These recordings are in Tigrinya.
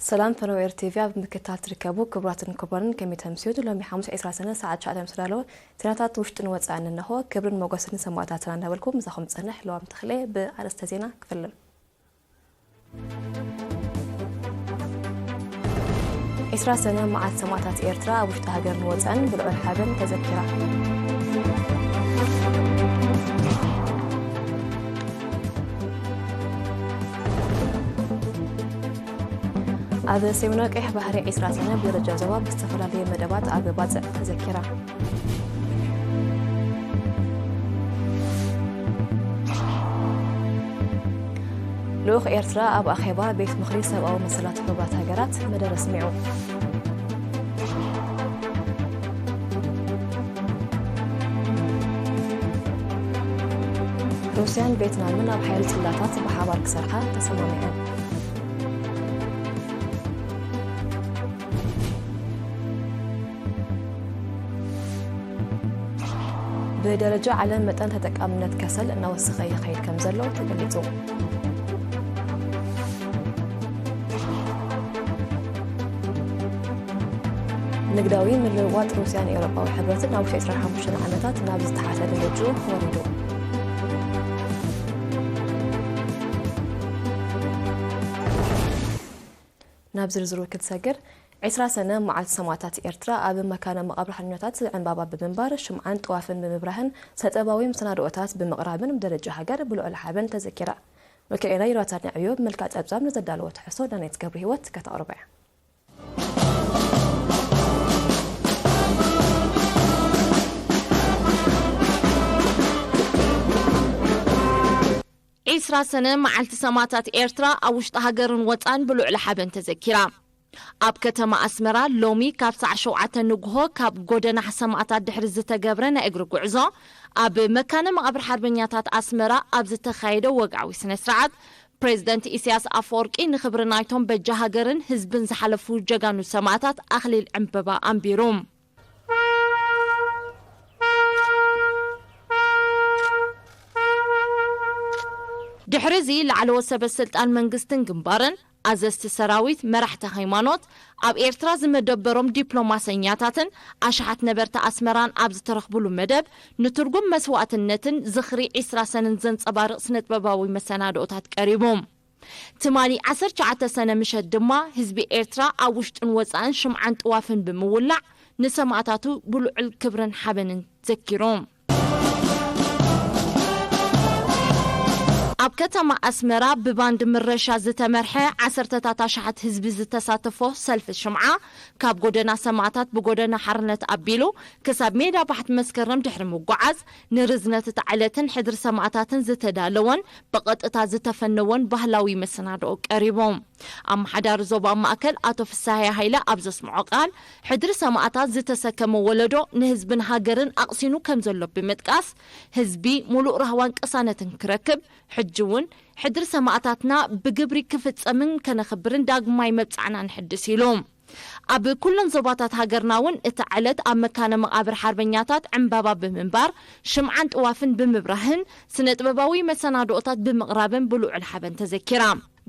ሰላም ፈነወ ኤር ቲቪ ኣብ ምክትታል ትርከቡ ክቡራትን ክቡራንን፣ ከመይ ተምስዩ? ሎሚ ሓሙስ ዕስራ ሰነ ሰዓት ትሽዓተ ምስ ተዳለወ ዜናታት ውሽጥን ወጻእን እንሆ። ክብርን ሞገስን ንሰማእታትና እናበልኩ ምሳኹም ጸንሕ ለዋም ተኽለ። ብኣርእስተ ዜና ክፍልም። ዕስራ ሰነ መዓልቲ ሰማእታት ኤርትራ ኣብ ውሽጢ ሃገርን ወጻእን ብልዑል ሓበን ተዘኪራ። ኣብ ሰሜናዊ ቀይሕ ባሕሪ ዕስራ ሰነ ብደረጃ ዞባ ብዝተፈላለየ መደባት ኣብ ባጽዕ ተዘኪራ። ልኡኽ ኤርትራ ኣብ ኣኼባ ቤት ምኽሪ ሰብኣዊ መሰላት ሕቡራት ሃገራት መደረ ኣስሚዑ። ሩስያን ቬትናምን ኣብ ሓይሊ ጽላታት ብሓባር ክሰርሓ ተሰማሚዐን። ብደረጃ ዓለም መጠን ተጠቃምነት ከሰል እናወሰኸ ይኸይድ ከም ዘሎ ተገሊጹ። ንግዳዊ ምልውዋጥ ሩስያን ኤውሮጳዊ ሕብረትን ኣብ ውሽጢ ዕስራን ሓሙሽተን ዓመታት ናብ ዝተሓተ ደረጅኡ ወሪዱ። ናብ ዝርዝሩ ክትሰግር፣ ዕስራ ሰነ መዓልቲ ሰማእታት ኤርትራ ኣብ መካነ መቓብር ሓርበኛታት ዕምባባ ብምንባር፣ ሽምዓን ጥዋፍን ብምብራህን፣ ስነ-ጥበባዊ መሰናድኦታት ብምቕራብን ብደረጃ ሃገር ብልዑል ሓበን ተዘኪራ። ወኪልና ዮናታን ዕዮ ብመልክዕ ጸብጻብ ንዘዳለዎ ትሕዝቶ ዳናይት ገብረ ህይወት ከተቕርቦ እያ። ዕስራ ሰነ መዓልቲ ሰማእታት ኤርትራ ኣብ ውሽጢ ሃገርን ወጻን ብልዑል ሓበን ተዘኪራ። ኣብ ከተማ ኣስመራ ሎሚ ካብ ሰዓት ሸውዓተ ንግሆ ካብ ጎደና ሰማእታት ድሕሪ ዝተገብረ ናይ እግሪ ጉዕዞ ኣብ መካነ መቓብር ሓርበኛታት ኣስመራ ኣብ ዝተኻየደ ወግዓዊ ስነ ስርዓት፣ ፕሬዝደንት ኢሳያስ ኣፈወርቂ ንኽብሪ ናይቶም በጃ ሃገርን ህዝብን ዝሓለፉ ጀጋኑ ሰማእታት ኣኽሊል ዕምበባ ኣንቢሩ። ድሕሪ እዚ ላዕለዎት ሰበ ስልጣን መንግስትን ግንባርን፣ ኣዘዝቲ ሰራዊት፣ መራሕቲ ሃይማኖት፣ ኣብ ኤርትራ ዝመደበሮም ዲፕሎማሰኛታትን ኣሽሓት ነበርቲ ኣስመራን ኣብ ዝተረኽብሉ መደብ፣ ንትርጉም መስዋእትነትን ዝኽሪ ዕስራ ሰነን ዘንጸባርቕ ስነ-ጥበባዊ መሰናድኦታት ቀሪቡ። ትማሊ ዓሰርተ ትሽዓተ ሰነ ምሸት ድማ ህዝቢ ኤርትራ ኣብ ውሽጥን ወጻእን ሽምዓን ጥዋፍን ብምውላዕ ንሰማእታቱ ብልዑል ክብርን ሓበንን ዘኪሩ። ኣብ ከተማ ኣስመራ ብባንድ ምረሻ ዝተመርሐ ዓሰርተታት ኣሽሓት ህዝቢ ዝተሳተፎ ሰልፊ ሽምዓ ካብ ጎደና ሰማእታት ብጎደና ሓርነት ኣቢሉ ክሳብ ሜዳ ባሕቲ መስከረም ድሕሪ ምጉዓዝ፣ ንርዝነት እታ ዕለትን ሕድሪ ሰማእታትን ዝተዳለወን ብቐጥታ ዝተፈነወን ባህላዊ መሰናድኦ ቀሪቡ። ኣመሓዳሪ ዞባ ማእከል ኣቶ ፍሳሃየ ሃይለ ኣብ ዘስምዖ ቃል፣ ሕድሪ ሰማእታት ዝተሰከመ ወለዶ ንህዝብን ሃገርን ኣቕሲኑ ከም ዘሎ ብምጥቃስ፣ ህዝቢ ሙሉእ ራህዋን ቅሳነትን ክረክብ፣ ሕጂ እውን ሕድሪ ሰማእታትና ብግብሪ ክፍጸምን ከነኽብርን ዳግማይ መብጻዕና ንሕድስ ኢሉ። ኣብ ኩለን ዞባታት ሃገርና እውን እቲ ዕለት ኣብ መካነ መቓብር ሓርበኛታት ዕምባባ ብምንባር፣ ሽምዓን ጥዋፍን ብምብራህን፣ ስነ ጥበባዊ መሰናድኦታት ብምቕራብን ብልዑል ሓበን ተዘኪራ።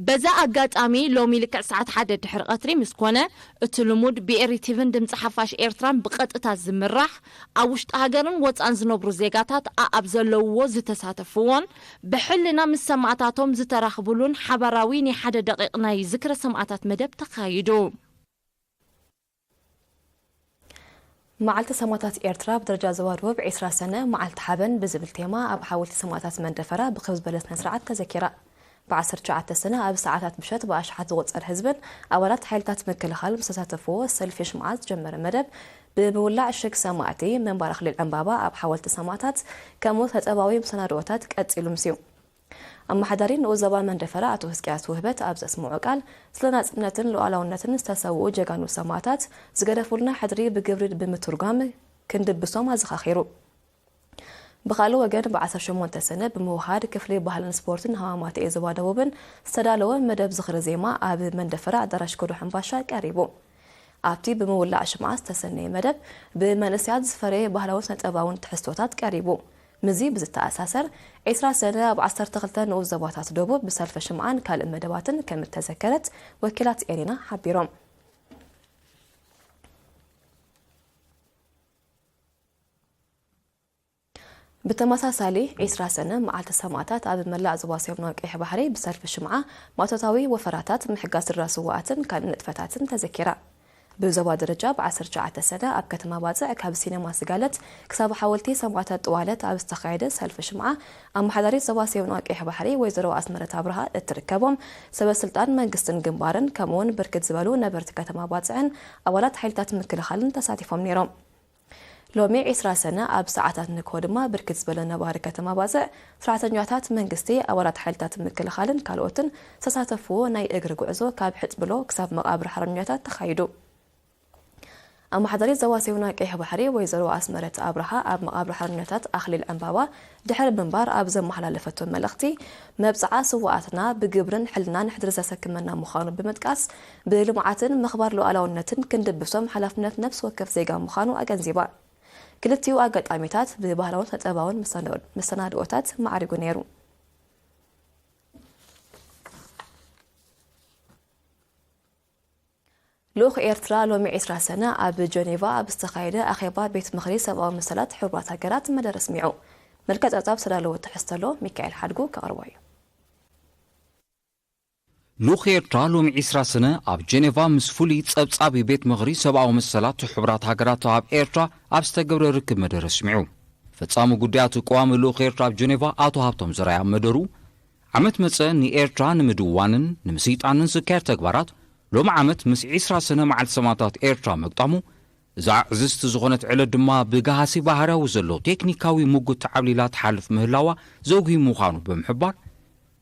በዚ ኣጋጣሚ ሎሚ ልክዕ ሰዓት ሓደ ድሕሪ ቀትሪ ምስ ኮነ፣ እቲ ልሙድ ብኤሪ ቲቪን ድምጺ ሓፋሽ ኤርትራን ብቐጥታ ዝምራሕ፣ ኣብ ውሽጢ ሃገርን ወጻእን ዝነብሩ ዜጋታት ኣኣብ ዘለውዎ ዝተሳተፍዎን፣ ብሕልና ምስ ሰማእታቶም ዝተራኽብሉን ሓባራዊ ናይ ሓደ ደቂቕ ናይ ዝክረ ሰማእታት መደብ ተኻይዱ። መዓልቲ ሰማእታት ኤርትራ ብደረጃ ዞባ ደቡብ ዕስራ ሰነ መዓልቲ ሓበን ብዝብል ቴማ ኣብ ሓወልቲ ሰማእታት መንደፈራ ብክብ ዝበለ ስነ ስርዓት ተዘኪራ። ብ ዓሰርተ ትሽዓተ ሰነ ኣብ ሰዓታት ምሸት ብኣሽሓት ዝቑጸር ህዝብን ኣባላት ሓይልታት ምክልኻል ምስ ተሳተፍዎ ሰልፊ ሽምዓ ዝጀመረ መደብ ብምውላዕ ሽግ ሰማእቲ ምንባር ኣኽሊል ዕምባባ ኣብ ሓወልቲ ሰማእታት ከምኡ ተጠባዊ መሰናድኦታት ቀጺሉ ምስዩ። ኣመሓዳሪ ንኡስ ዞባ መንደፈራ ኣቶ ህዝቅያስ ውህበት ኣብ ዘስምዖ ቃል፣ ስለ ናጽነትን ሉዓላውነትን ዝተሰውኡ ጀጋኑ ሰማእታት ዝገደፉልና ሕድሪ ብግብሪ ብምትርጓም ክንድብሶም ኣዘኻኺሩ። ብኻልእ ወገን፣ ብ ዓሰርተ ሸሞንተ ሰነ ብምውሃድ ክፍሊ ባህልን ስፖርትን ሃማማተኤ ዞባ ደቡብን ዝተዳለወ መደብ ዝኽሪ ዜማ ኣብ መንደፈራ ኣዳራሽ ከዶ ሕምባሻ ቀሪቡ። ኣብቲ ብምውላዕ ሽምዓ ዝተሰነየ መደብ፣ ብመንእሰያት ዝፈረየ ባህላውን ስነ-ጥበባውን ትሕዝቶታት ቀሪቡ። ምዚ ብዝተኣሳሰር፣ ዕስራ ሰነ ኣብ ዓሰርተ ክልተ ንኡስ ዞባታት ደቡብ ብሰልፊ ሽምዓን ካልእ መደባትን ከም እተዘከረት ወኪላት ኤሪና ሓቢሮም። ብተመሳሳሊ፣ ዕስራ ሰነ መዓልቲ ሰማእታት ኣብ መላእ ዞባ ሰሜናዊ ቀይሕ ባሕሪ ብሰልፊ ሽምዓ፣ ማቶታዊ ወፈራታት፣ ምሕጋዝ ስድራ ስውኣትን ካልእ ንጥፈታትን ተዘኪራ። ብዞባ ደረጃ፣ ብ ዓሰርተ ትሽዓተ ሰነ ኣብ ከተማ ባጽዕ ካብ ሲነማ ስጋለት ክሳብ ሓወልቲ ሰማእታት ጥዋለት ኣብ ዝተኻየደ ሰልፊ ሽምዓ፣ ኣመሓዳሪት ዞባ ሰሜናዊ ቀይሕ ባሕሪ ወይዘሮ ኣስመረት ኣብርሃ እትርከቦም ሰበ ስልጣን መንግስትን ግንባርን፣ ከምኡ'ውን ብርክት ዝበሉ ነበርቲ ከተማ ባጽዕን ኣባላት ሓይልታት ምክልኻልን ተሳቲፎም ነይሮም። ሎሚ ዕስራ ሰነ ኣብ ሰዓታት ንግሆ ድማ ብርክት ዝበለ ነባሪ ከተማ ባጽዕ፣ ሰራሕተኛታት መንግስቲ፣ ኣባላት ሓይልታት ምክልኻልን ካልኦትን ዝተሳተፍዎ ናይ እግሪ ጉዕዞ ካብ ሕጽብሎ ክሳብ መቓብር ሓርበኛታት ተኻይዱ። ኣመሓዳሪት ዞባ ሰሜናዊ ቀይሕ ባሕሪ ወይዘሮ ኣስመረት ኣብርሃ ኣብ መቓብር ሓርበኛታት ኣኽሊል ዕምባባ ድሕሪ ምንባር ኣብ ዘመሓላለፈቶ መልእኽቲ፣ መብጽዓ ስውኣትና ብግብርን ሕልናን ሕድሪ ዘሰክመና ምዃኑ ብምጥቃስ፣ ብልምዓትን ምኽባር ሉዓላውነትን ክንድብሶም ሓላፍነት ነፍሲ ወከፍ ዜጋ ምዃኑ ኣገንዚባ። ክልቲኡ ኣጋጣሚታት ብባህላውን ስነ-ጥበባውን መሰናዶ-፣ መሰናድኦታት ማዕሪጉ ነይሩ። ልኡኽ ኤርትራ ሎሚ ዕስራ ሰነ ኣብ ጀኔቫ ኣብ ዝተኻየደ ኣኼባ ቤት ምኽሪ ሰብኣዊ መሰላት ሕቡራት ሃገራት መደረ ኣስሚዑ። መልክዕ ጸብጻብ ዝተዳለወ ትሕዝቶ ኣሎ፣ ሚካኤል ሓድጉ ከቕርቦ እዩ። ልኡኽ ኤርትራ ሎሚ ዕስራ ሰነ ኣብ ጀኔቫ ምስ ፍሉይ ጸብጻቢ ቤት ምኽሪ ሰብኣዊ መሰላት ሕቡራት ሃገራት ኣብ ኤርትራ ኣብ ዝተገብረ ርክብ መደረ ኣስሚዑ። ፈጻሚ ጉዳያት ቅዋም ልኡኽ ኤርትራ ኣብ ጀኔቫ ኣቶ ሃብቶም ዘርኣይ ኣብ መደሩ፣ ዓመት መጸ ንኤርትራ ንምድዋንን ንምስይጣንን ዝካየድ ተግባራት፣ ሎሚ ዓመት ምስ ዕስራ ሰነ መዓልቲ ሰማእታት ኤርትራ ምግጣሙ፣ እዛ ዕዝዝቲ ዝኾነት ዕለት ድማ ብገሃሲ ባህርያዊ ዘሎ ቴክኒካዊ ምጉት ተዓብሊላ ትሓልፍ ምህላዋ ዘጉሂ ምዃኑ ብምሕባር፣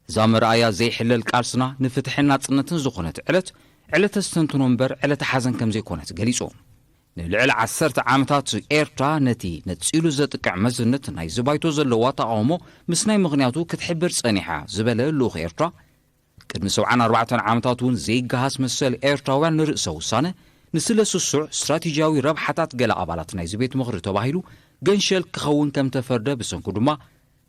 እዛ መርኣያ ዘይሕለል ቃልስና ንፍትሕን ናጽነትን ዝኾነት ዕለት፣ ዕለተ ስተንትኖ እምበር ዕለተ ሓዘን ከም ዘይኮነት ገሊጹ። ንልዕሊ ዓሰርተ ዓመታት ኤርትራ ነቲ ነጺሉ ዘጥቅዕ መዝነት ናይዚ ባይቶ ዘለዋ ተቓውሞ ምስ ናይ ምኽንያቱ ክትሕብር ጸኒሓ ዝበለ ልኡኽ ኤርትራ፣ ቅድሚ ሰብዓን ኣርባዕተን ዓመታት እውን ዘይገሃስ መሰል ኤርትራውያን ንርእሰ ውሳነ፣ ንስለ ስሱዕ ስትራቴጂያዊ ረብሓታት ገለ ኣባላት ናይዚ ቤት ምኽሪ ተባሂሉ ገንሸል ክኸውን ከም ተፈርደ ብሰንኩ ድማ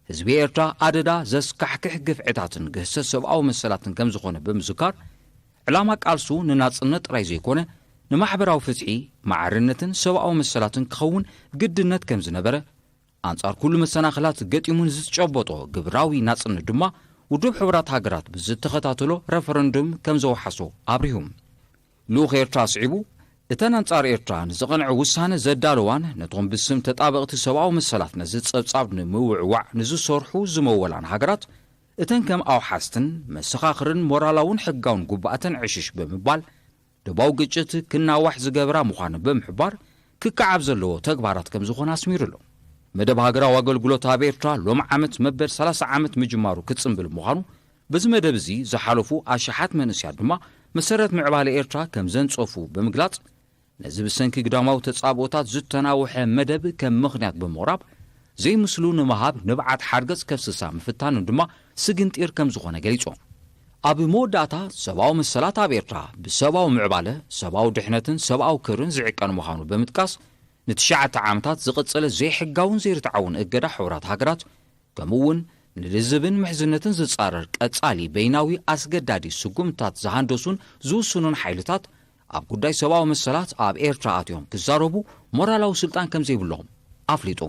ህዝቢ ኤርትራ ኣደዳ ዘስካሕክሕ ግፍዕታትን ግህሰት ሰብኣዊ መሰላትን ከም ዝኾነ ብምዝካር፣ ዕላማ ቃልሱ ንናጽነት ጥራይ ዘይኮነ፣ ንማሕበራዊ ፍትሒ፣ ማዕርነትን ሰብኣዊ መሰላትን ክኸውን ግድነት ከም ዝነበረ፣ ኣንጻር ኩሉ መሰናኽላት ገጢሙ ንዝጨበጦ ግብራዊ ናጽነት ድማ ውድብ ሕቡራት ሃገራት ብዝተኸታተሎ ረፈረንዱም ከም ዘውሓሶ ኣብሪሁ። ልኡኽ ኤርትራ ኣስዒቡ፣ እተን ኣንጻር ኤርትራ ንዝቐንዐ ውሳነ ዘዳለዋን ነቶም ብስም ተጣበቕቲ ሰብኣዊ መሰላት ነዚ ጸብጻብ ንምውዕዋዕ ንዝሰርሑ ዝመወላን ሃገራት፣ እተን ከም ኣውሓስትን መሰኻኽርን ሞራላውን ሕጋውን ጉባኣተን ዕሽሽ ብምባል፣ ደባዊ ግጭት ክናዋሕ ዝገብራ ምዃኑ ብምሕባር፣ ክከዓብ ዘለዎ ተግባራት ከም ዝኾነ ኣስሚሩ ኣሎ። መደብ ሃገራዊ ኣገልግሎት ኣብ ኤርትራ ሎም ዓመት መበል ሰላሳ ዓመት ምጅማሩ ክጽንብል ምዃኑ፣ በዚ መደብ እዚ ዝሓለፉ ኣሽሓት መንእሰያት ድማ መሰረት ምዕባለ ኤርትራ ከም ዘንጸፉ ብምግላጽ፣ ነዚ ብሰንኪ ግዳማዊ ተጻብኦታት ዝተናውሐ መደብ ከም ምኽንያት ብምቕራብ፣ ዘይምስሉ ንምሃብ ንብዓት ሓርገጽ ከፍስሳ ምፍታኑ ድማ ስግንጢር ከም ዝኾነ ገሊጾም። ኣብ መወዳእታ፣ ሰብኣዊ መሰላት ኣብ ኤርትራ ብሰብኣዊ ምዕባለ፣ ሰብኣዊ ድሕነትን ሰብኣዊ ክብርን ዝዕቀን ምዃኑ ብምጥቃስ፣ ንትሽዓተ ዓመታት ዝቐጸለ ዘይሕጋውን ዘይርትዓውን እገዳ ሕቡራት ሃገራት፣ ከምኡ እውን ንልዝብን ምሕዝነትን ዝጻረር ቀጻሊ በይናዊ ኣስገዳዲ ስጉምታት ዝሃንደሱን ዝውስኑን ሓይልታት፣ ኣብ ጉዳይ ሰብኣዊ መሰላት ኣብ ኤርትራ ኣትዮም ክዛረቡ ሞራላዊ ስልጣን ከም ዘይብሎም ኣፍሊጡ።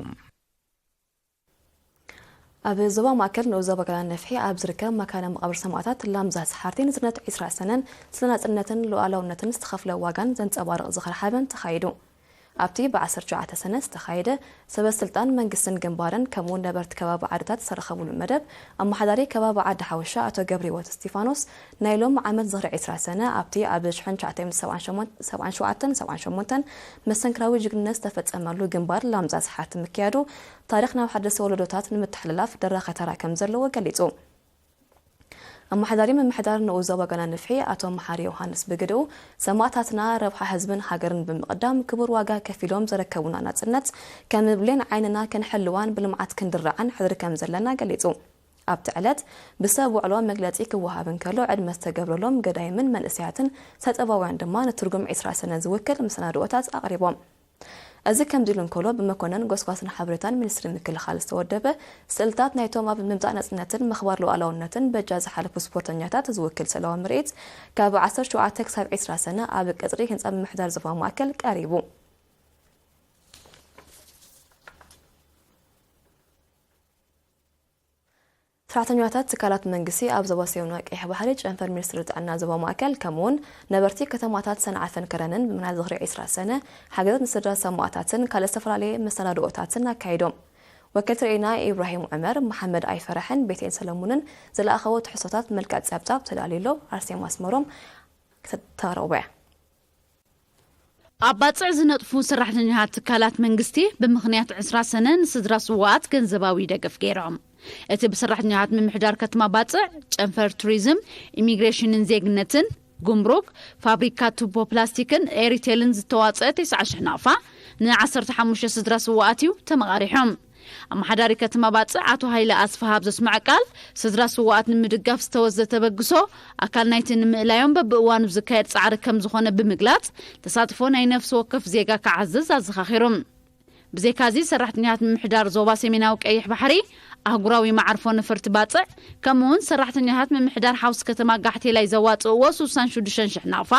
ኣብ ዞባ ማእከል ንኡስ ዞባ ገላን ነፍሒ ኣብ ዝርከብ መካነ መቓብር ሰማእታት ላምዛ ሰሓርቲ ንዝነት ዕስራ ሰነን ስለ ናጽነትን ሉዓላውነትን ዝተኸፍለ ዋጋን ዘንጸባርቕ ዝኽሪ ሓበን ተኻይዱ። ኣብቲ ብ ዓሰርተ ትሽዓተ ሰነ ዝተኻየደ ሰበ ስልጣን መንግስትን ግንባርን ከምኡውን ነበርቲ ከባቢ ዓድታት ዝተረኸብሉ መደብ፣ ኣመሓዳሪ ከባቢ ዓዲ ሓወሻ ኣቶ ገብረህይወት እስቲፋኖስ፣ ናይ ሎም ዓመት ዝኽሪ ዕስራ ሰነ ኣብቲ ኣብ ሽሕን ትሽዓተ ሚእትን ሰብዓን ሸሞንተን መስተንክራዊ ጅግንነት ዝተፈጸመሉ ግንባር ላምዛ ሰሓርቲ ምክያዱ፣ ታሪኽ ናብ ሓደስቲ ወለዶታት ንምትሕልላፍ ደራኸ ተራ ከም ዘለዎ ገሊጹ። ኣመሓዳሪ ምምሕዳር ንኡስ ዞባ ገላን ነፍሒ ኣቶ መሓሪ ዮሃንስ ብግድኡ፣ ሰማእታትና ረብሓ ህዝብን ሃገርን ብምቕዳም ክቡር ዋጋ ከፊሎም ዘረከቡና ናጽነት ከም ብሌን ዓይንና ክንሕልዋን ብልምዓት ክንድርዓን ሕድሪ ከም ዘለና ገሊጹ። ኣብቲ ዕለት ብሰብ ውዕሎ መግለጺ ክወሃብ እንከሎ፣ ዕድመ ዝተገብረሎም ገዳይምን መንእሰያትን ስነ-ጥበባውያን ድማ ንትርጉም ዕስራ ሰነ ዝውክል መሰናድኦታት ኣቕሪቦም። እዚ ከምዚ ኢሉ እንከሎ፣ ብመኮነን ጎስጓስን ሓበሬታን ሚኒስትሪ ምክልኻል ዝተወደበ ስእልታት ናይቶም ኣብ ምምጻእ ናጽነትን ምኽባር ሉዓላውነትን በጃ ዝሓለፉ ስፖርተኛታት ዝውክል ስእላዊ ምርኢት ካብ ዓሰርተ ሸውዓተ ክሳብ ዕስራ ሰነ ኣብ ቀጽሪ ህንጻ ምምሕዳር ዞባ ማእከል ቀሪቡ። ሰራሕተኛታት ትካላት መንግስቲ ኣብ ዞባ ሰሜናዊ ቀይሕ ባሕሪ ጨንፈር ሚኒስትሪ ጥዕና ዞባ ማእከል፣ ከምኡውን ነበርቲ ከተማታት ሰንዓፈን ከረንን ብምኽንያት ዝኽሪ ዕስራ ሰነ ሓገዛት ንስድራ ሰማእታትን ካልእ ዝተፈላለየ መሰናድኦታትን ኣካይዶም። ወኪል ትርኢና ኢብራሂም ዑመር፣ መሓመድ ኣይፈራሕን ቤቴን ሰለሙንን ዝለኣኸዎ ትሕዝቶታት መልክዕ ጸብጻብ ተዳልዩ ኣሎ። ኣርሴማ ኣስመሮም ከተተረኽቦ እያ። ኣብ ባጽዕ ዝነጥፉ ሰራሕተኛታት ትካላት መንግስቲ ብምኽንያት ዕስራ ሰነ ንስድራ ስውኣት ገንዘባዊ ደገፍ ገይሮም። እቲ ብሰራሕተኛታት ምምሕዳር ከተማ ባጽዕ፣ ጨንፈር ቱሪዝም፣ ኢሚግሬሽንን ዜግነትን፣ ጉምሩክ፣ ፋብሪካ ቱቦ ፕላስቲክን ኤሪቴልን ዝተዋጽአ ተስዓ ሽሕ ናቕፋ ን ዓሰርተ ሓሙሽተ ስድራ ስውኣት እዩ ተመቓሪሖም። ኣመሓዳሪ ከተማ ባጽዕ ኣቶ ሃይለ ኣስፍሃ ኣብ ዘስምዐ ቃል፣ ስድራ ስውኣት ንምድጋፍ ዝተወስደ ተበግሶ ኣካል ናይቲ ንምእላዮም በብእዋኑ ዝካየድ ጻዕሪ ከም ዝኾነ ብምግላጽ፣ ተሳትፎ ናይ ነፍሲ ወከፍ ዜጋ ክዓዝዝ ኣዘኻኺሩ። ብዘይካዚ፣ ሰራሕተኛታት ምምሕዳር ዞባ ሰሜናዊ ቀይሕ ባሕሪ፣ ኣህጉራዊ መዓርፎ ነፈርቲ ባጽዕ፣ ከምኡውን ሰራሕተኛታት ምምሕዳር ሓውሲ ከተማ ጋሕቴላይ ዘዋጽእዎ ስሳን ሽዱሽተን ሽሕ ናቕፋ፣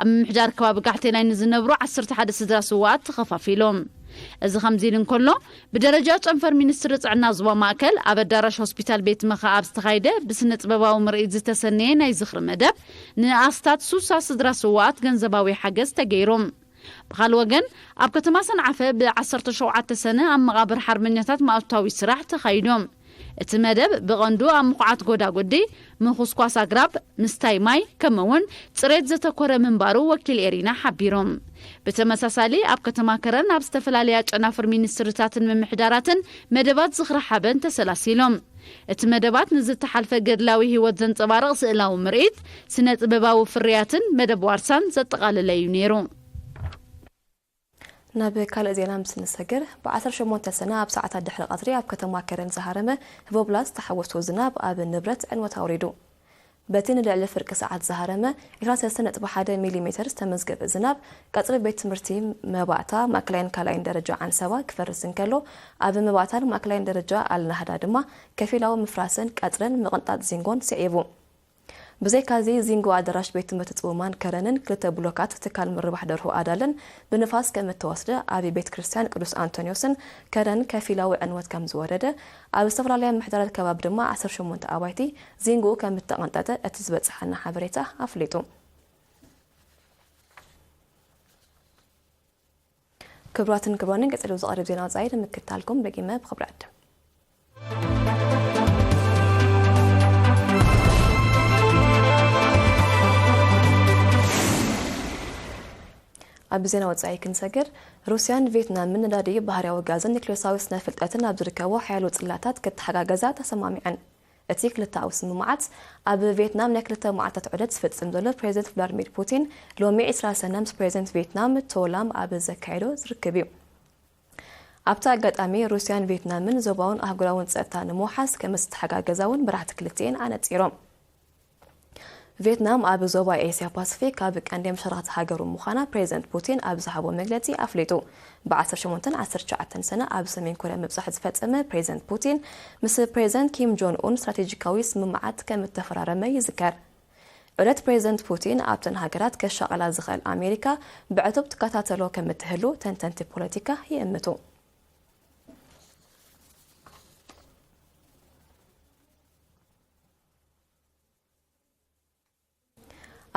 ኣብ ምምሕዳር ከባቢ ጋሕቴላይ ንዝነብሩ ዓሰርተ ሓደ ስድራ ስውኣት ተኸፋፊሎም። እዚ ከምዚ ኢሉ እንከሎ፣ ብደረጃ ጨንፈር ሚኒስትሪ ጥዕና ዞባ ማእከል ኣብ ኣዳራሽ ሆስፒታል ቤት ምኽኣ ኣብ ዝተኻየደ ብስነ ጥበባዊ ምርኢት ዝተሰነየ ናይ ዝኽሪ መደብ፣ ንኣስታት ሱሳ ስድራ ስውኣት ገንዘባዊ ሓገዝ ተገይሩ። ብኻልእ ወገን፣ ኣብ ከተማ ሰንዓፈ ብ ዓሰርተ ሸውዓተ ሰነ ኣብ መቓብር ሓርበኛታት ማእቶታዊ ስራሕ ተኻይዱ። እቲ መደብ ብቐንዱ ኣብ ምኹዓት ጎዳጉዲ፣ ምኹስኳስ ኣግራብ፣ ምስታይ ማይ፣ ከምኡ'ውን ጽሬት ዘተኮረ ምንባሩ ወኪል ኤሪና ሓቢሩ። ብተመሳሳሊ፣ ኣብ ከተማ ከረን ኣብ ዝተፈላለያ ጨናፍር ሚኒስትርታትን ምምሕዳራትን መደባት ዝኽሪ ሓበን ተሰላሲሎም። እቲ መደባት ንዝተሓልፈ ገድላዊ ህይወት ዘንጸባርቕ ስእላዊ ምርኢት፣ ስነ ጥበባዊ ፍርያትን መደብ ዋርሳን ዘጠቓለለ እዩ ነይሩ። ናብ ካልእ ዜና ምስ ንሰግር፣ ብ ዓሰርተ ሸሞንተ ሰነ ኣብ ሰዓታት ድሕሪ ቀትሪ ኣብ ከተማ ከረን ዝሃረመ ህቦብላ ዝተሓወሶ ዝናብ ኣብ ንብረት ዕንወት ኣውሪዱ። በቲ ንልዕሊ ፍርቂ ሰዓት ዝሃረመ ዒስራን ሰለስተን ነጥቢ ሓደ ሚሊ ሜተር ዝተመዝገበ ዝናብ፣ ቀጽሪ ቤት ትምህርቲ መባእታ ማእከላይን ካልኣይን ደረጃ ዓንሰባ ክፈርስ እንከሎ፣ ኣብ መባእታን ማእከላይን ደረጃ ኣልናህዳ ድማ ከፊላዊ ምፍራስን ቀጽርን ምቕንጣጥ ዚንጎን ስዒቡ። ብዘይካዚ፣ ዚንጎ ኣዳራሽ ቤት ትምህርቲ ጽውማን ከረንን ክልተ ብሎካት ትካል ምርባሕ ደርሆ ኣዳልን ብንፋስ ከም እተወስደ፣ ኣብ ቤት ክርስቲያን ቅዱስ ኣንቶንዮስን ከረን ከፊላዊ ዕንወት ከም ዝወረደ፣ ኣብ ዝተፈላለያ ምሕደራት ከባቢ ድማ ዓሰርተ ሸሞንተ ኣባይቲ ዚንጎኡ ከም እተቐንጠጠ እቲ ዝበጽሓና ሓበሬታ ኣፍሊጡ። ክቡራትን ክቡራንን፣ ቀጺሉ ዝቐርብ ዜና ወጻኢ ንምክትታልኩም ደጊመ ብኽብሪ ዕድም። ኣብ ዜና ወጻኢ ክንሰግር፣ ሩስያን ቪየትናምን ነዳዲ፣ ባህርያዊ ጋዝን ኒክሌሳዊ ስነ ፍልጠትን ኣብ ዝርከቦ ሓያሎ ጽላታት ክተሓጋገዛ ተሰማሚዐን። እቲ ክልተኣዊ ስምምዓት ኣብ ቪየትናም ናይ ክልተ መዓልታት ዑደት ዝፍጽም ዘሎ ፕሬዚደንት ቭላድሚር ፑቲን፣ ሎሚ ዕስራ ሰነ ምስ ፕሬዚደንት ቪየትናም ቶላም ኣብ ዘካየዶ ዝርክብ እዩ። ኣብቲ ኣጋጣሚ፣ ሩስያን ቪየትናምን ዞባውን ኣህጉራውን ጸጥታ ንምውሓስ ከም ዝተሓጋገዛ እውን መራሕቲ ክልቲኤን ኣነጺሮም። ቪየትናም ኣብ ዞባ ኤስያ ፓሲፊክ ካብ ቀንዲ መሻርኽቲ ሃገሩ ምዃና ፕሬዚደንት ፑቲን ኣብ ዝሃቦ መግለጺ ኣፍሊጡ። ብ ዓሰርተ ሸሞንተን ዓሰርተ ትሽዓተን ሰነ ኣብ ሰሜን ኮርያ ምብጻሕ ዝፈጸመ ፕሬዚደንት ፑቲን፣ ምስ ፕሬዚደንት ኪም ጆን ኡን ስትራቴጂካዊ ስምምዓት ከም እተፈራረመ ይዝከር። ዑደት ፕሬዚደንት ፑቲን ኣብተን ሃገራት ከሻቕላ ዝኽእል ኣሜሪካ ብዕቱብ ትከታተሎ ከም እትህሉ ተንተንቲ ፖለቲካ ይእምቱ።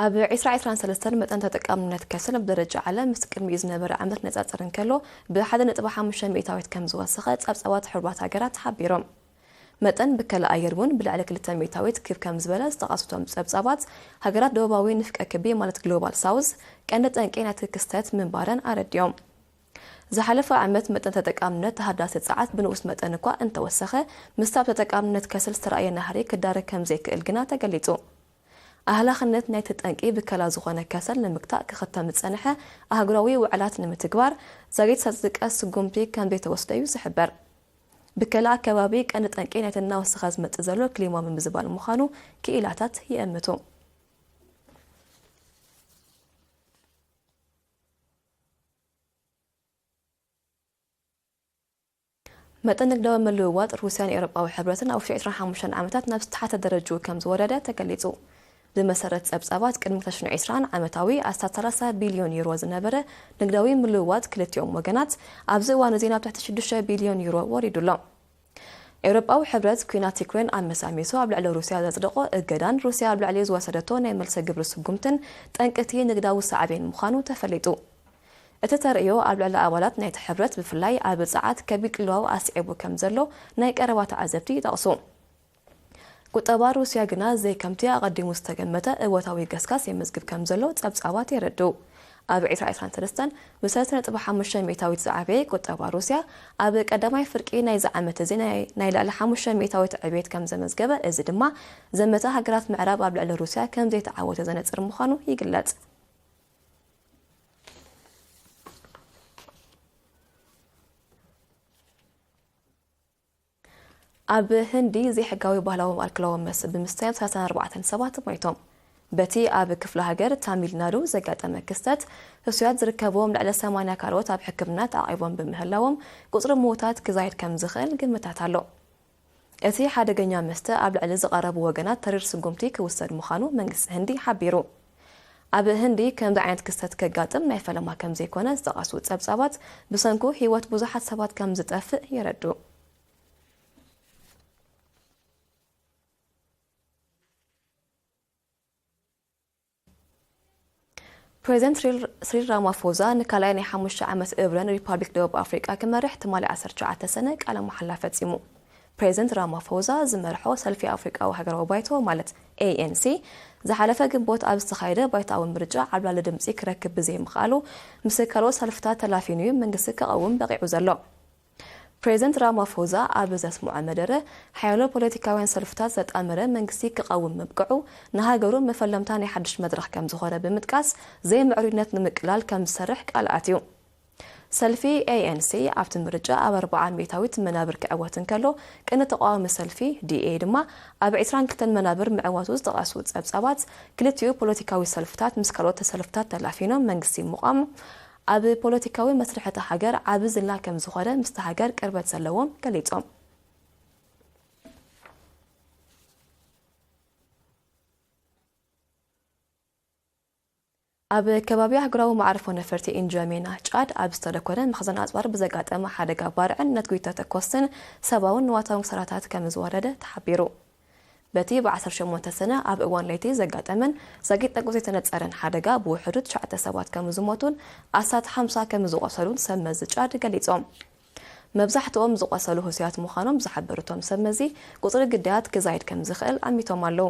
ኣብ ዕስራ ዕስራን ሰለስተን መጠን ተጠቃምነት ከሰል ብደረጃ ዓለም ምስ ቅድሚኡ ዝነበረ ዓመት ነጻጽር እንከሎ፣ ብ ሓደ ነጥቢ ሓሙሽተ ሚእታዊት ከም ዝወሰኸ ጸብጻባት ሕቡራት ሃገራት ሓቢሮም። መጠን ብከላ ኣየር እውን ብልዕሊ ክልተ ሚእታዊት ክብ ከም ዝበለ ዝጠቐሱ እቶም ጸብጻባት፣ ሃገራት ደቡባዊ ንፍቀ ክቢ ማለት ግሎባል ሳውዝ ቀንዲ ጠንቂ ናይቲ ክስተት ምንባረን ኣረዲኦም። ዝሓለፈ ዓመት መጠን ተጠቃምነት ተሃዳሲ ጸዓት ብንኡስ መጠን እኳ እንተወሰኸ፣ ምስቲ ኣብ ተጠቃምነት ከሰል ዝተራእየ ናህሪ ክዳረግ ከም ዘይክእል ግና ተገሊጹ። ኣህላኽነት ናይቲ ጠንቂ ብከላ ዝኾነ ከሰል ንምግታእ ክኽተም ዝጸንሐ ኣህጉራዊ ውዕላት ንምትግባር ዛጊት ዝጥቀስ ስጉምቲ ከም ዘይተወስደ እዩ ዝሕበር። ብከላ ኣከባቢ ቀንዲ ጠንቂ ናይቲ እናወሰኸ ዝመጽእ ዘሎ ክሊማ ምምዝባል ምዃኑ ክኢላታት ይእምቱ። መጠን ንግዳዊ ምልውዋጥ ሩስያን ኤውሮጳዊ ሕብረትን ኣብ ውሽጢ ዕስራን ሓሙሽተን ዓመታት ናብ ዝተሓተ ደረጅኡ ከም ዝወረደ ተገሊጹ። ብመሰረት ጸብጻባት፣ ቅድሚ ክልተ ሽሕን ዕስራን ዓመታዊ ኣስታት ሰላሳ ቢልዮን ዩሮ ዝነበረ ንግዳዊ ምልውዋጥ ክልቲኦም ወገናት፣ ኣብዚ እዋን እዚ ናብ ትሕቲ ሽዱሽተ ቢልዮን ዩሮ ወሪዱ ኣሎ። ኤውሮጳዊ ሕብረት፣ ኲናት ዩክሬን ኣመሳሚሱ ኣብ ልዕሊ ሩስያ ዘጽደቖ እገዳን ሩስያ ኣብ ልዕሊ ዝወሰደቶ ናይ መልሰ ግብሪ ስጉምትን ጠንቅቲ ንግዳዊ ሳዕቤን ምዃኑ ተፈሊጡ። እቲ ተርእዮ ኣብ ልዕሊ ኣባላት ናይቲ ሕብረት፣ ብፍላይ ኣብ ጸዓት፣ ከቢድ ቅልውላው ኣስዒቡ ከም ዘሎ ናይ ቀረባ ተዓዘብቲ ይጠቕሱ። ቁጠባ ሩስያ ግና ዘይከምቲ ኣቐዲሙ ዝተገመተ እወታዊ ገስጋስ የመዝግብ ከም ዘሎ ጸብጻባት የረድኡ። ኣብ ዕስራ ዕስራን ሰለስተን ብሰለስተ ነጥቢ ሓሙሽተ ሚእታዊት ዝዓበየ ቁጠባ ሩስያ፣ ኣብ ቀዳማይ ፍርቂ ናይዚ ዓመት እዚ ናይ፣ ናይ ልዕሊ ሓሙሽተ ሚእታዊት ዕብየት ከም ዘመዝገበ፣ እዚ ድማ ዘመተ ሃገራት ምዕራብ ኣብ ልዕሊ ሩስያ ከም ዘይተዓወተ ዘነጽር ምዃኑ ይግለጽ። ኣብ ህንዲ ዘይሕጋዊ ባህላዊ ኣልኮላዊ መስተ ብምስታዮም ሰላሳን ኣርባዕተን ሰባት ሞይቶም። በቲ ኣብ ክፍለ ሃገር ታሚል ናዱ ዘጋጠመ ክስተት፣ ህሱያት ዝርከብዎም ልዕሊ ሰማንያ ካልኦት ኣብ ሕክምና ተዓቒቦም ብምህላዎም፣ ቁጽሪ ምዉታት ክዛይድ ከም ዝኽእል ግምታት ኣሎ። እቲ ሓደገኛ መስተ ኣብ ልዕሊ ዝቐረቡ ወገናት ተሪር ስጉምቲ ክውሰድ ምዃኑ መንግስቲ ህንዲ ሓቢሩ። ኣብ ህንዲ ከምዚ ዓይነት ክስተት ከጋጥም ናይ ፈለማ ከም ዘይኮነ ዝጠቐሱ ጸብጻባት፣ ብሰንኩ ህይወት ብዙሓት ሰባት ከም ዝጠፍእ የረድኡ። ፕሬዚደንት ሲሪል፣ ሲሪል ራማፎዛ ንካልኣይ ናይ ሓሙሽተ ዓመት እብረ ንሪፓብሊክ ደቡብ ኣፍሪቃ ክመርሕ ትማሊ ዓሰርተ ትሽዓተ ሰነ ቃለ መሓላ ፈጺሙ። ፕሬዚደንት ራማፎዛ ዝመርሖ ሰልፊ ኣፍሪቃዊ ሃገራዊ ባይቶ፣ ማለት ኤ ኤን ሲ፣ ዝሓለፈ ግንቦት ኣብ ዝተኻየደ ባይቶኣዊ ምርጫ ዓብላሊ ድምጺ ክረክብ ብዘይምኽኣሉ፣ ምስ ካልኦት ሰልፍታት ተላፊኑ እዩ መንግስቲ ክቐውም በቒዑ ዘሎ። ፕሬዚደንት ራማፎዛ ኣብ ዘስምዖ መደረ፣ ሓያሎ ፖለቲካውያን ሰልፍታት ዘጣመረ መንግስቲ ክቐውም ምብቅዑ፣ ንሃገሩ መፈለምታ ናይ ሓድሽ መድረኽ ከም ዝኾነ ብምጥቃስ፣ ዘይምዕሩይነት ንምቅላል ከም ዝሰርሕ ቃል ኣትዩ። ሰልፊ ኤ ኤን ሲ ኣብቲ ምርጫ ኣብ ኣርብዓ ሚእታዊት መናብር ክዕወት እንከሎ፣ ቅነ ተቃዋሚ ሰልፊ ዲ ኤ ድማ ኣብ ዕስራን ክልተን መናብር ምዕዋቱ ዝጠቐሱ ጸብጻባት፣ ክልቲኡ ፖለቲካዊ ሰልፍታት ምስ ካልኦት ሰልፍታት ተላፊኖም መንግስቲ ምቋም፣ ኣብ ፖለቲካዊ መስርሕ እታ ሃገር ዓቢ ዝላ ከም ዝኾነ ምስቲ ሃገር ቅርበት ዘለዎም ገሊጾም። ኣብ ከባቢ ኣህጉራዊ መዓርፎ ነፈርቲ ኢንጃሜና ጫድ ኣብ ዝተደኮነ መኽዘን ኣጽዋር ብዘጋጠመ ሓደጋ ባርዕን ነትጒ ተተኮስትን ሰብኣውን ንዋታውን ክሳራታት ከም ዝወረደ ተሓቢሩ። በቲ ብዓሰርተ ሸሞንተ ሰነ ኣብ እዋን ለይቲ ዘጋጠመን ዛጊት ጠንቁ ዘይተነጸረን ሓደጋ ብውሕዱ ትሽዓተ ሰባት ከም ዝሞቱን ኣስታት ሓምሳ ከም ዝቖሰሉን ሰብ መዚ ጫድ ገሊጾም። መብዛሕትኦም ዝቖሰሉ ህሱያት ምዃኖም ዝሓበሩ እቶም ሰብ መዚ፣ ቁጽሪ ግዳያት ክዛይድ ከም ዝኽእል ኣሚቶም ኣለዉ።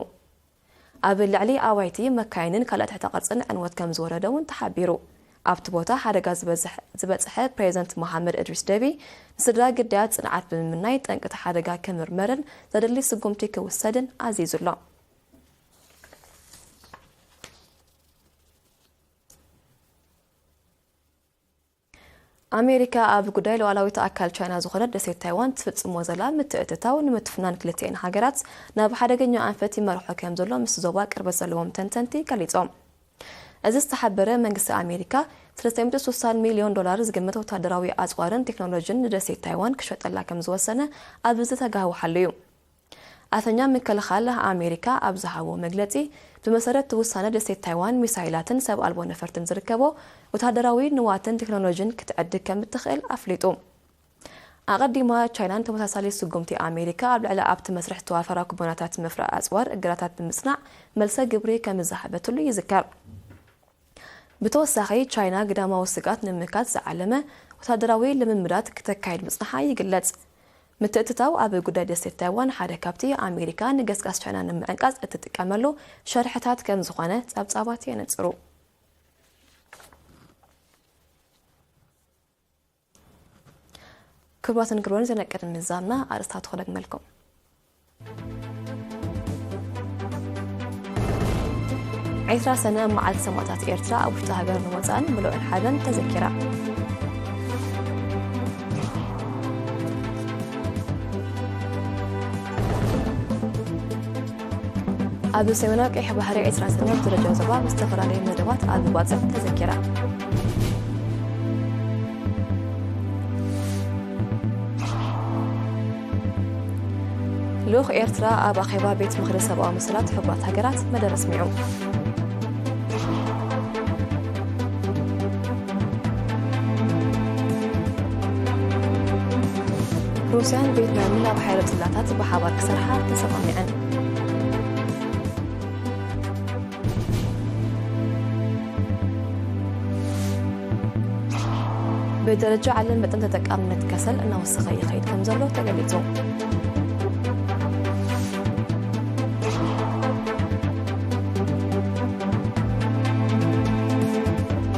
ኣብ ልዕሊ ኣባይቲ፣ መካይንን ካልእ ትሕተ ቅርጽን ዕንወት ከም ዝወረደ እውን ተሓቢሩ። ኣብቲ ቦታ ሓደጋ ዝበዝሐ፣ ዝበጽሐ ፕሬዚደንት መሓመድ እድሪስ ደቢ፣ ንስድራ ግዳያት ጽንዓት ብምምናይ፣ ጠንቂ እቲ ሓደጋ ክምርመርን ዘድሊ ስጉምቲ ክውሰድን ኣዚዙ ኣሎ። ኣሜሪካ ኣብ ጉዳይ ሉዓላዊት ኣካል ቻይና ዝኾነት ደሴት ታይዋን ትፍጽሞ ዘላ ምትእትታው ንምትፍናን ክልቲኤን ሃገራት ናብ ሓደገኛ ኣንፈት ይመርሖ ከም ዘሎ ምስቲ ዞባ ቅርበት ዘለዎም ተንተንቲ ገሊጾም። እዚ ዝተሓበረ መንግስቲ ኣሜሪካ ሰለስተ ሚእቲ ስሳን ሚልዮን ዶላር ዝግመት ወታደራዊ ኣጽዋርን ቴክኖሎጂን ንደሴት ታይዋን ክሸጠላ ከም ዝወሰነ ኣብ ዝተጋህወሓሉ እዩ። ኣፈኛ ምክልኻል ኣሜሪካ ኣብ ዝሃቦ መግለጺ፣ ብመሰረት እቲ ውሳነ ደሴት ታይዋን ሚሳይላትን ሰብ ኣልቦ ነፈርትን ዝርከቦ ወታደራዊ ንዋትን ቴክኖሎጂን ክትዕድግ ከም እትኽእል ኣፍሊጡ። ኣቐዲማ ቻይናን ተመሳሳሊ ስጉምቲ ኣሜሪካ ኣብ ልዕሊ ኣብቲ መስርሕ ዝተዋፈራ ኩባንያታት ምፍራይ ኣጽዋር እገዳታት ብምጽናዕ መልሰ ግብሪ ከም ዝሃበትሉ ይዝከር። ብተወሳኺ፣ ቻይና ግዳማዊ ስግኣት ንምምካት ዝዓለመ ወታደራዊ ልምምዳት ክተካይድ ምጽንሓ ይግለጽ። ምትእትታው ኣብ ጉዳይ ደሴት ታይዋን ሓደ ካብቲ ኣሜሪካ ንገስጋስ ቻይና ንምዕንቃጽ እትጥቀመሉ ሸርሕታት ከም ዝኾነ ጸብጻባት የነጽሩ። ክቡራትን ክቡራን፣ ዜና ቅድሚ ምዛምና ኣርእስታት ክነግመልኩም። ዕስራ ሰነ መዓልቲ ሰማእታት ኤርትራ ኣብ ውሽጢ ሃገርን ወጻእን ብልዑል ሓበን ተዘኪራ። ኣብ ሰሜናዊ ቀይሕ ባሕሪ ዕስራ ሰነ ብደረጃ ዞባ ብዝተፈላለዩ መደባት ኣብ ባጽዕ ተዘኪራ። ልኡኽ ኤርትራ ኣብ ኣኼባ ቤት ምኽሪ ሰብኣዊ መሰላት ሕቡራት ሃገራት መደረ ኣስሚዑ። ሩስያን ቬትናምን ኣብ ሓይሎ ጽላታት ብሓባር ክሰርሓ ተሰማሚዐን። ብደረጃ ዓለም መጠን ተጠቃምነት ከሰል እናወሰኸ ይኸይድ ከም ዘሎ ተገሊጹ።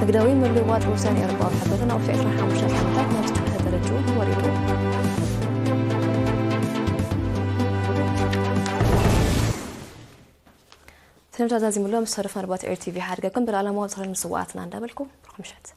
ንግዳዊ ምልውዋጥ ሩስያን ኤውሮጳዊ ሕብረትን ኣብ ዕስራን ሓሙሽተን ዓመታት ናብ ዝጠሓሰ ደረጃ ወሪዱ። ተመዛዛዚ ምሎ ምስ ተረፍ መርባት ኤር ቲቪ ሓድገኩም ብልዓለማዊ ዝኽርን ስዋኣትና እንዳበልኩ ርኹም ምሸት።